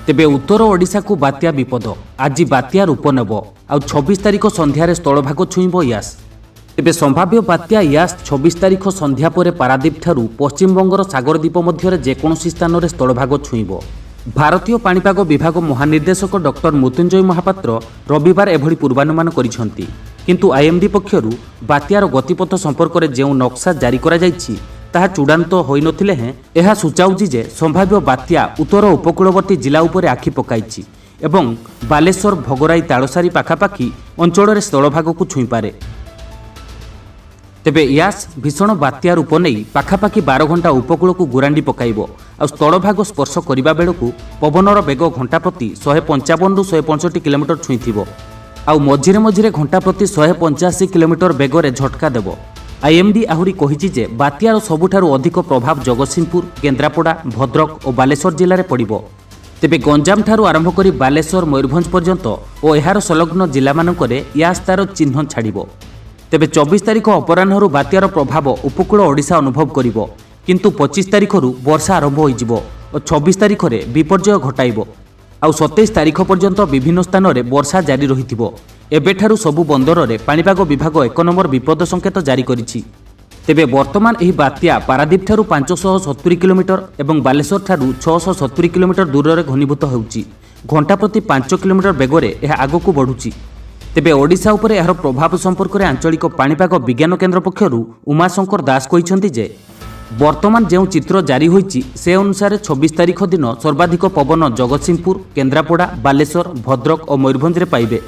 ତେବେ ଉତ୍ତର ଓଡ଼ିଶାକୁ ବାତ୍ୟା ବିପଦ। ଆଜି ବାତ୍ୟା ରୂପ ନେବ, ଆଉ 26 ତାରିଖ ସନ୍ଧ୍ୟାରେ ସ୍ଥଳଭାଗ ଛୁଇଁବ ୟାସ୍। ତେବେ ସମ୍ଭାବ୍ୟ ବାତ୍ୟା ୟାସ୍ 26 ତାରିଖ ସନ୍ଧ୍ୟା ପରେ ପାରାଦୀପଠାରୁ ପଶ୍ଚିମବଙ୍ଗର ସାଗରଦ୍ୱୀପ ମଧ୍ୟରେ ଯେକୌଣସି ସ୍ଥାନରେ ସ୍ଥଳଭାଗ ଛୁଇଁବ। ଭାରତୀୟ ପାଣିପାଗ ବିଭାଗ ମହାନିର୍ଦ୍ଦେଶକ ଡକ୍ଟର ମୃତ୍ୟୁଞ୍ଜୟ ମହାପାତ୍ର ରବିବାର ଏଭଳି ପୂର୍ବାନୁମାନ କରିଛନ୍ତି। କିନ୍ତୁ ଆଇଏମ୍ଡି ପକ୍ଷରୁ ବାତ୍ୟାର ଗତିପଥ ସମ୍ପର୍କରେ ଯେଉଁ ନକ୍ସା ଜାରି କରାଯାଇଛି, ତାହା ଚୂଡ଼ାନ୍ତ ହୋଇନଥିଲେ ହେଁ ଏହା ସୂଚାଉଛି ଯେ ସମ୍ଭାବ୍ୟ ବାତ୍ୟା ଉତ୍ତର ଉପକୂଳବର୍ତ୍ତୀ ଜିଲ୍ଲା ଉପରେ ଆଖି ପକାଇଛି ଏବଂ ବାଲେଶ୍ୱର, ଭୋଗରାଇ, ତାଳସାରୀ ପାଖାପାଖି ଅଞ୍ଚଳରେ ସ୍ଥଳଭାଗକୁ ଛୁଇଁପାରେ। ତେବେ ୟାସ୍ ଭୀଷଣ ବାତ୍ୟା ରୂପ ନେଇ ପାଖାପାଖି 12 ଘଣ୍ଟା ଉପକୂଳକୁ ଗୁରାଣ୍ଡି ପକାଇବ, ଆଉ ସ୍ଥଳଭାଗ ସ୍ପର୍ଶ କରିବା ବେଳକୁ ପବନର ବେଗ ଘଣ୍ଟା ପ୍ରତି 155ରୁ 165 କିଲୋମିଟର ଛୁଇଁଥିବ, ଆଉ ମଝିରେ ମଝିରେ ଘଣ୍ଟା ପ୍ରତି 185 କିଲୋମିଟର ବେଗରେ ଝଟକା ଦେବ। ଆଇଏମ୍ଡି ଆହୁରି କହିଛି ଯେ ବାତ୍ୟାର ସବୁଠାରୁ ଅଧିକ ପ୍ରଭାବ ଜଗତସିଂହପୁର, କେନ୍ଦ୍ରାପଡ଼ା, ଭଦ୍ରକ ଓ ବାଲେଶ୍ୱର ଜିଲ୍ଲାରେ ପଡ଼ିବ। ତେବେ ଗଞ୍ଜାମଠାରୁ ଆରମ୍ଭ କରି ବାଲେଶ୍ୱର, ମୟୂରଭଞ୍ଜ ପର୍ଯ୍ୟନ୍ତ ଓ ଏହାର ସଂଲଗ୍ନ ଜିଲ୍ଲାମାନଙ୍କରେ ୟାସ୍ ତାର ଚିହ୍ନ ଛାଡ଼ିବ। ତେବେ 24 ତାରିଖ ଅପରାହ୍ନରୁ ବାତ୍ୟାର ପ୍ରଭାବ ଉପକୂଳ ଓଡ଼ିଶା ଅନୁଭବ କରିବ, କିନ୍ତୁ 25 ତାରିଖରୁ ବର୍ଷା ଆରମ୍ଭ ହୋଇଯିବ ଓ 26 ତାରିଖରେ ବିପର୍ଯ୍ୟୟ ଘଟାଇବ, ଆଉ 27 ତାରିଖ ପର୍ଯ୍ୟନ୍ତ ବିଭିନ୍ନ ସ୍ଥାନରେ ବର୍ଷା ଜାରି ରହିଥିବ। ଏବେଠାରୁ ସବୁ ବନ୍ଦରରେ ପାଣିପାଗ ବିଭାଗ 1 ନମ୍ବର ବିପଦ ସଂକେତ ଜାରି କରିଛି। ତେବେ ବର୍ତ୍ତମାନ ଏହି ବାତ୍ୟା ପାରାଦୀପଠାରୁ 570 କିଲୋମିଟର ଏବଂ ବାଲେଶ୍ୱରଠାରୁ 670 କିଲୋମିଟର ଦୂରରେ ଘନୀଭୂତ ହେଉଛି। ଘଣ୍ଟା ପ୍ରତି 5 କିଲୋମିଟର ବେଗରେ ଏହା ଆଗକୁ ବଢ଼ୁଛି। ତେବେ ଓଡ଼ିଶା ଉପରେ ଏହାର ପ୍ରଭାବ ସମ୍ପର୍କରେ ଆଞ୍ଚଳିକ ପାଣିପାଗ ବିଜ୍ଞାନ କେନ୍ଦ୍ର ପକ୍ଷରୁ ଉମାଶଙ୍କର ଦାସ କହିଛନ୍ତି ଯେ ବର୍ତ୍ତମାନ ଯେଉଁ ଚିତ୍ର ଜାରି ହୋଇଛି, ସେ ଅନୁସାରେ 26 ତାରିଖ ଦିନ ସର୍ବାଧିକ ପବନ ଜଗତସିଂହପୁର, କେନ୍ଦ୍ରାପଡ଼ା, ବାଲେଶ୍ୱର, ଭଦ୍ରକ ଓ ମୟୂରଭଞ୍ଜରେ ପାଇବେ।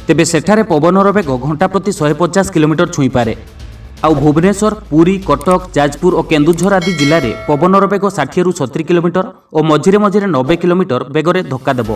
ତେବେ ସେଠାରେ ପବନର ବେଗ ଘଣ୍ଟା ପ୍ରତି 150 କିଲୋମିଟର ଛୁଇଁପାରେ, ଆଉ ଭୁବନେଶ୍ୱର, ପୁରୀ, କଟକ, ଯାଜପୁର ଓ କେନ୍ଦୁଝର ଆଦି ଜିଲ୍ଲାରେ ପବନର ବେଗ 60ରୁ 70 କିଲୋମିଟର ଓ ମଝିରେ ମଝିରେ 90 କିଲୋମିଟର ବେଗରେ ଧକ୍କା ଦେବ।